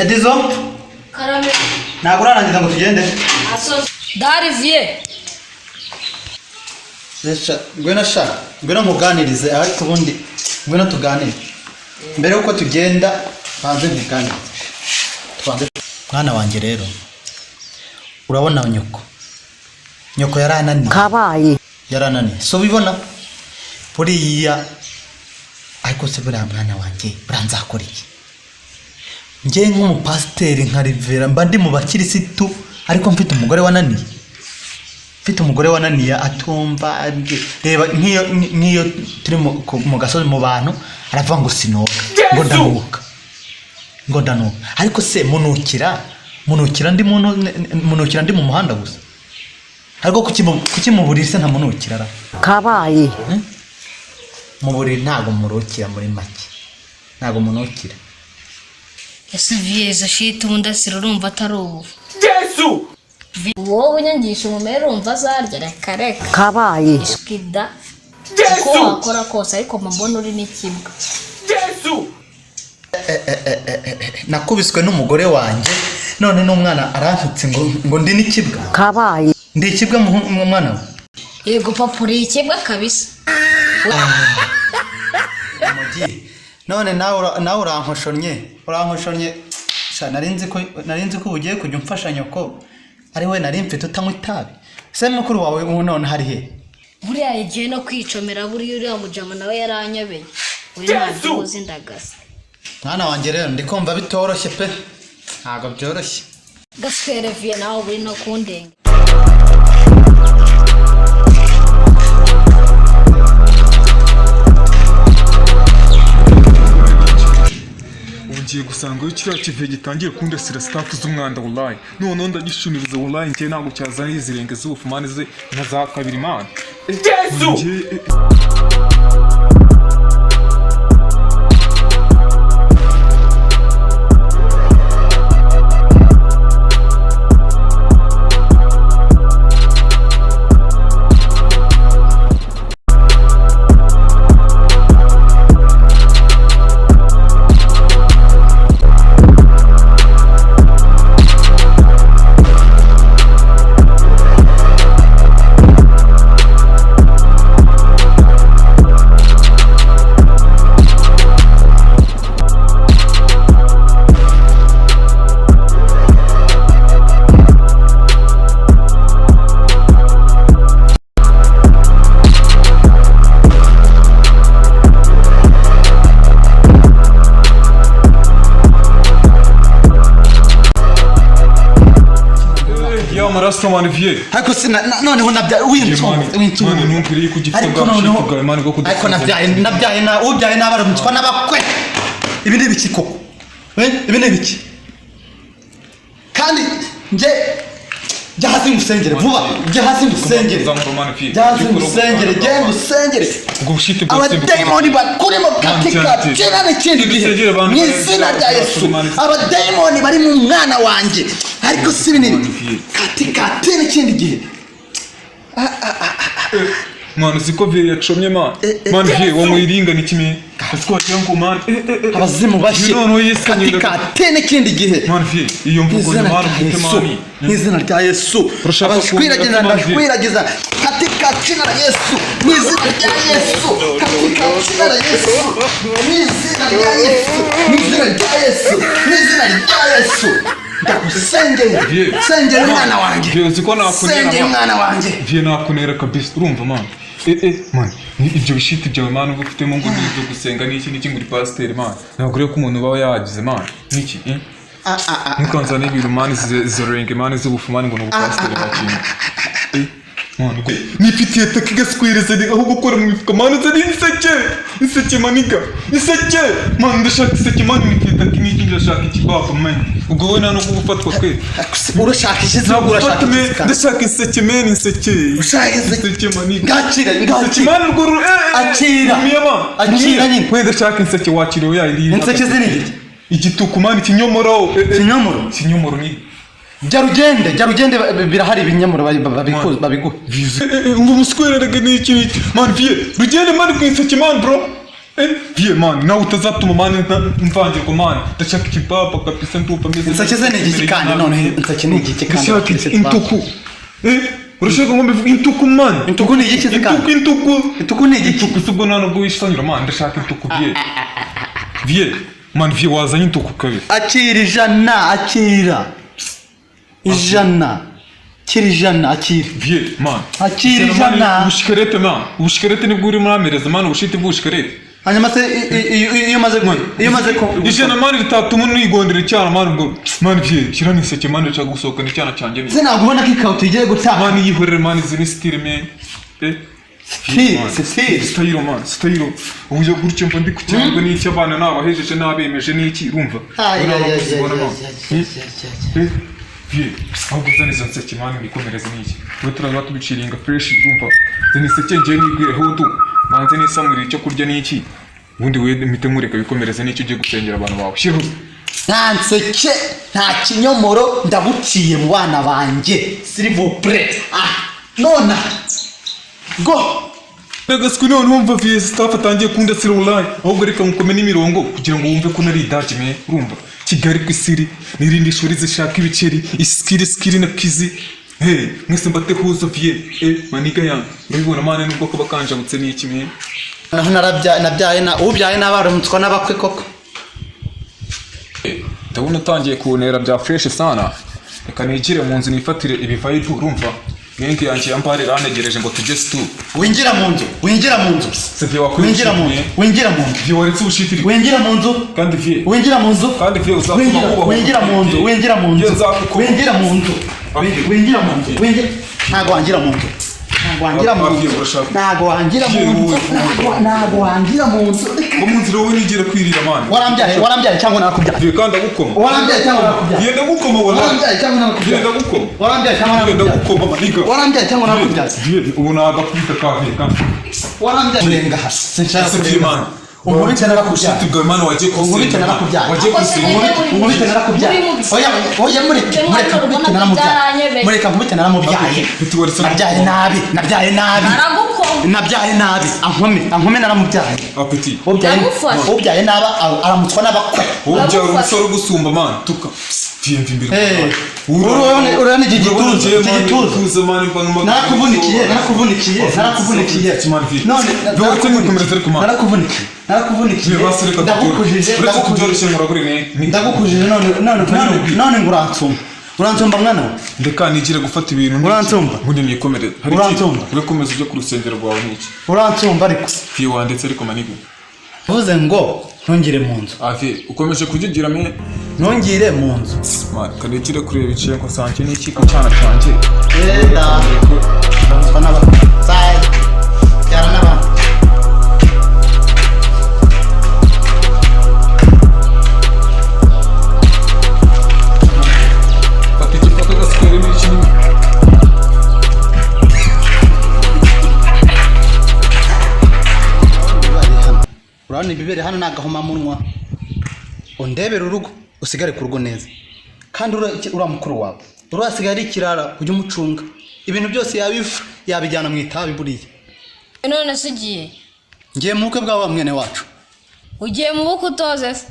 Edizo. Karame. Ntabwo urarangiza ngo tugende? Dariviye. Sha, ngwino, sha, ngwino nkuganirize. Ariko ubundi ngwino tuganire mbere yuko tugenda, banze nkuganirize, tubanze. Mwana wanjye rero, urabona nyoko yarananiye. Kabaye. Yarananiye, so ubibona buriya. Ariko se buriya, mwana wanjye, buriya nzakora iki njye nk'umupasiteri, nka rivera, mba ndi mu bakirisitu, ariko mfite umugore wananiye, mfite umugore wananiye atumva? Reba nk'iyo turi mu gasozi mu bantu, aravuga ngo sinoga, ngo ndanuka, ngo ndanuka. Ariko se munukira ndi mu munukira ndi mu muhanda gusa? Ariko kuki mu buriri se ntamunukira ra? Kabaye. Mu buriri ntabwo murukira, muri make ntabwo munukira. Ese viye, izo shiti ubundi asira, urumva atari ubu wowe unyangisha umumere, urumva azarya? Reka reka. Kabaye. Ishwida, uko wakora kose, ariko mbona uri n'ikibwa. Nakubiswe n'umugore wanjye, none n'umwana arantutse ngo ndi n'ikibwa. Kabaye. Ndi ikibwa, mwana we? Yego papa, uri ikibwa kabisa. Mugi, none nawe urankoshonnye, urankoshonnye. Sha, nari nzi ko ugiye kujya umfasha nyoko, ari we nari mfite utanywa itabi. Se mukuru wawe ubu none hari he? Buriya yagiye no kwicomera. Buriya uriya mujama nawe yaranyobeye, uri ntabwo uzi indagasi. Mwana wanjye rero, ndi kumva bitoroshye pe, ntabwo byoroshye. Gaswere viye, nawe uri no kundenga. Ubu ngiye gusanga iyo kiriya kivuye gitangiye kundasira stuff z'umwanda, wallahi. Noneho ndagishuniriza, wallahi. Njye ntabwo cyazana izirenge z'ubufu, man, ze nka za kabiri, man. Yesu. Ya maraso, man, viye. Ariko se noneho nabyaye winsungu. Man, Winsungu. man, ntumbwire yuko ugifite Ariko bwa noneho bushiti bwawe, man, bwo kudasoza. Ariko nabyaye na ubyaye n'abaramutwa n'abakwe. Ibi ni ibiki koko? Eh, ibi ni ibiki? Kandi njye, jya hasi ngusengere vuba, jya hasi ngusengere. Zamura, man, viye. Jya hasi ngusengere, jya ngusengere. Ubwo bushiti bwose. Abadayimoni bakurimo katika cyane. jina n'ikindi gihe. Dusengere abantu Mu izina rya Yesu, abadayimoni bari mu mwana wanjye. Ariko si ibi ni ibiki? Katika n'ikindi gihe. Man, uzi ko viye yacomye, man? Man, viye wanyweye iringana ikime ese wagira ngo, man, Abazimu bashye. Noneho yisanye. Katika n'ikindi gihe. Man, viye, iyo Mu mvugo ni izina man rya ufite Yesu, man. mu izina rya Yesu. Urashaka Abashwiragiza, kumenya. ndashwiragiza katika jina la Yesu, mu izina rya Yesu, katika jina la Yesu, mu izina rya Yesu, mu izina rya Yesu, mu izina rya Yesu, ndagusengeye. Viye. Sengera umwana wanjye. Viye, uzi ko nakunera, Sengera man. umwana wanjye. Viye, nakunera kabisa, urumva, man? Man, ni ibyo bishiti byawe, man, uba ufitemo ngo ni ibyo gusenga n'iki n'iki, ngo uri pasiteri, man. Ntabwo rero ko umuntu uba yagize, man, n'iki, eh? Ntukanzane ibintu, man, izo renge, man, z'ubufu, man, ngo ni ubupasiteri wakintu, eh man. Ubwo nifitiye taki gaswereza aho gukora mu mifuka, man. Uzane inseke, inseke, maniga, inseke, man. Ndashaka inseke, man. Nifitiye taki n'iki, ndashaka ikibapa, man. Ubwo wowe nta no kugufatwa twe. Urashaka iki? Ntabwo Urashaka ufata iki me? kandi? Ndashaka inseke, man, inseke. Ushaka inseke? Inseke, maniga. Ngakira, Inseke, ngakira. man, urwo Akira. Rumiya, man. Akira Rumiya. nyine. We, ndashaka inseke, wakiriwe ya indi. Inseke zini iki? Igituku, man, ikinyomoro. Ikinyomoro? Ikinyomoro ni Jya rugende, jya rugende, birahari ibinyomoro, babiguhe. Umva umuswererege n'iki n'iki, man. Viye, rugende, man, ku inseke, man, bro. Vie man, nawe utazatuma man mvangirwa man. Ndashaka ikibaba kabisa, ndumva meze. Insake ze ni igiki kandi none? Insake ni igiki kandi? Ndashaka Abakirisitu intuku. Urashaka ngo mbivuge intuku man? Intuku ni igiki se kandi? Intuku, intuku. Intuku ni igiki? Intuku si ubwo nta nubwo wisanyura man, ndashaka intuku vie. Vie man, vie wazanye intuku kabisa. Akira 100, akira 100, akira 100, akira. Vie man. Akira Ijana, man, 100. Ubushikarete man. Ubushikarete nibwo urimo uramereza man, ubushiti bw'ubushikarete. Hanyuma se iyo umaze ku 100 man ritatuma unigondera icyana man, ubwo man vie shyira n'iseke man, ndashaka gusohokana icyana cyanjye ni. Se ntabwo ubona ko ikawutu igiye gutaka? Man yihorere man, izi ni style man. Style, style. Style man, style. Uburyo gutyo mba ndi ku cyangwa n'icyo abana nabahejeje nabemeje n'iki, urumva? Ay, Urabona ay, ko ay, uzibona, ay, man. ay, ay, ay, ay. Vie, ahubwo uzana izo nseke man, nikomereze n'iki. Tube turaza tubiciringa fresh, urumva? Zana iseke ngewe nigwire hutu. Manze nisamurire icyo kurya n'iki. Ubundi we mpite nkureka wikomereze n'icyo ugiye gusengera abantu bawe. Shyiruze. Nta nseke, nta kinyomoro, ndaguciye mu bana banjye, s'il vous plaît. Ah, nona go. Nagaswi none wumva vie staff atangiye kundasira online, ahubwo reka nkukome n'imirongo kugira ngo wumve ko nari idage me, urumva? Kigali ku isiri n'irindi shuri zishaka ibiceri, iskiri skiri na kizi. Hey, mwese mbate huzo vie, maniga yanjye urabibona mane, nubwo kaba kanjabutse n'iki me. Naho narabya, nabyaye na ubyaye n'abaramutswa n'abakwe koko. Ndabona utangiye kuntera bya fresh sana, reka nigire mu nzu nifatire ibi vibe, urumva? Mwenge yanjye yambare irantegereje ngo tujye stu. Winjira mu nzu, winjira mu nzu. Sevye wakwiye. Winjira mu nzu, winjira mu nzu. Vie waretse ubushitiri. Winjira mu nzu. Kandi vie. Winjira mu nzu. Kandi vie uzatuma Winjira, wubaha. winjira mu nzu, winjira mu nzu. Vie nzagukoma. Winjira mu nzu. Okay. Winjira mu nzu, winjira. Ntago wanjira mu nzu, ntago wanjira mu Ababyeyi nzu. urashaka. Ntago wanjira mu Vie, nzu. wowe, Ntago wanjira mu nzu. Wo mu nzira wowe nigire kwirira man. Warambyaye, warambyaye cyangwa narakubyaye? Vie kandi ndagukoma. Warambyaye cyangwa narakubyaye? Vie ndagukoma wallahi. Warambyaye cyangwa Vie narakubyaye? ndagukoma. Warambyaye cyangwa Vie narakubyaye? ndagukoma maniga. Warambyaye cyangwa narakubyaye? Vie ubu nagakubita ka vie kandi. Warambyaye, kurenga hasi sinshaka Ese vie kurenga. man. Unkubite narakubyaye. Ubushiti bwawe man, wagiye Unkubite kusenga. narakubyaye. Wagiye kusenga. Unkubite narakubyaye. Oya, oya, mureke, mureke nkubite naramubyaye, mureke nkubite naramubyaye. Nabyaye nabi, nabyaye nabi. Aragukoma. Nabyaye nabi, ankome, ankome, naramubyaye. Apeti. Ubyaye, Ndagufasha. ubyaye nabi aramutswa n'abakwe. Wowe ubyara umusore ugusumba man. Tuka. Vie mva imbere. Eh, urabona iki gituza, iki gituza. Narakuvunikiye, narakuvunikiye, narakuvunikiye. None narakuvunikiye, narakuvunikiye, ndagukujije, ndagukujije, ndagukujije. None, none, none, none ngo uransumba, uransumba mwana we. Ndeka nigire gufata ibintu. Uransumba? Ubundi nikomereze. Hari iki? Uransumba? Ube komeza ujye ku rusengero rwawe n'iki. Uransumba ariko. Vie wandetse ariko maniga. Uvuze ngo ntungire mu nzu. Ah vie ukomeje kugigira me. Ntungire mu nzu. Man, kanigire kureba ikiyengo sanjye n'iki ku cyana cyanjye. Eda uranswa n'abakwe, sayi byara n'abantu. Fata igifata gasikare n'iki n'iki. Urabona ibibere hano ni agahomamunwa. Undebere urugo, usigare ku rugo neza. Kandi uriya mukuru wawe urasigaye ari ikirara, ujye umucunga. Ibintu byose yabiva yabijyana mu itabi buriya. None se ugiye? Ngiye mu bukwe bwa wa mwene wacu. Ugiye mu bukwe utoze se?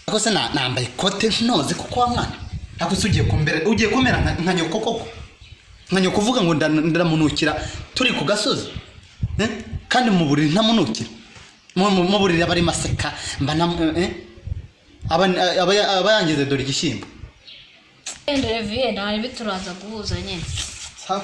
Ariko se nambaye ikote ntoze kuko wa mwana, ariko se ugiye kumbera, ugiye kumera nka nyoko koko, nka nyoko uvuga ngo ndamunukira turi ku gasozi. Eh? Kandi mu buriri ntamunukira. Mu buriri aba arimo aseka, mba eh? Aba yangize dore igishyimbo. Wenda Reviye nta bituraza guhuza nyine. Sawa.